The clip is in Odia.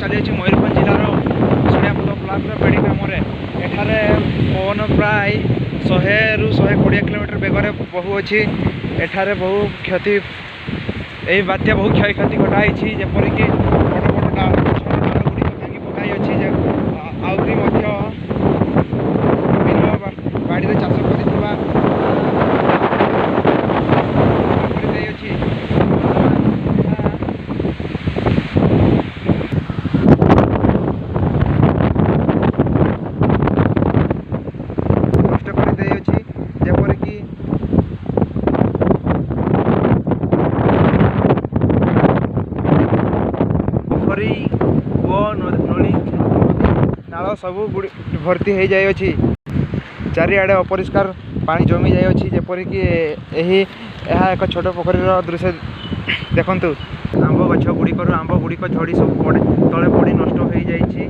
ଚାଲିଅଛି ମୟୂରଭଞ୍ଜ ଜିଲ୍ଲାର ଶୁଳିଆପଦ ବ୍ଲକର ବେଡ଼ି ଗ୍ରାମରେ। ଏଠାରେ ପବନ ପ୍ରାୟ 100ରୁ 120 କିଲୋମିଟର ବେଗରେ ବହୁଅଛି। ଏଠାରେ ବହୁ କ୍ଷତି, ଏହି ବାତ୍ୟା ବହୁ କ୍ଷୟକ୍ଷତି ଘଟାଇଛି, ଯେପରିକି ବଡ଼ ବଡ଼ ଡାଳ ଗଛର ଡାଳ ଗୁଡ଼ିକ ଭାଙ୍ଗି ପକାଇଅଛି। ଆହୁରି ମଧ୍ୟ ବିଲ ବାଡ଼ିରେ ଚାଷ କରିଥିବା କରିଦେଇଅଛି। ନଷ୍ଟ କରିଦେଇଅଛି, ଯେପରିକି ପୋଖରୀ, କୂଅ, ନଳୀ, ନାଳ ସବୁ ଭର୍ତ୍ତି ହେଇଯାଇଅଛି। ଚାରିଆଡ଼େ ଅପରିଷ୍କାର ପାଣି ଜମି ଯାଇଅଛି। ଯେପରିକି ଏହା ଏକ ଛୋଟ ପୋଖରୀର ଦୃଶ୍ୟ ଦେଖନ୍ତୁ। ଆମ୍ବ ଗଛ ଗୁଡ଼ିକରୁ ଆମ୍ବ ଗୁଡ଼ିକ ଝଡ଼ି ସବୁ ପଡ଼େ ତଳେ ପଡ଼ି ନଷ୍ଟ ହୋଇଯାଇଛି।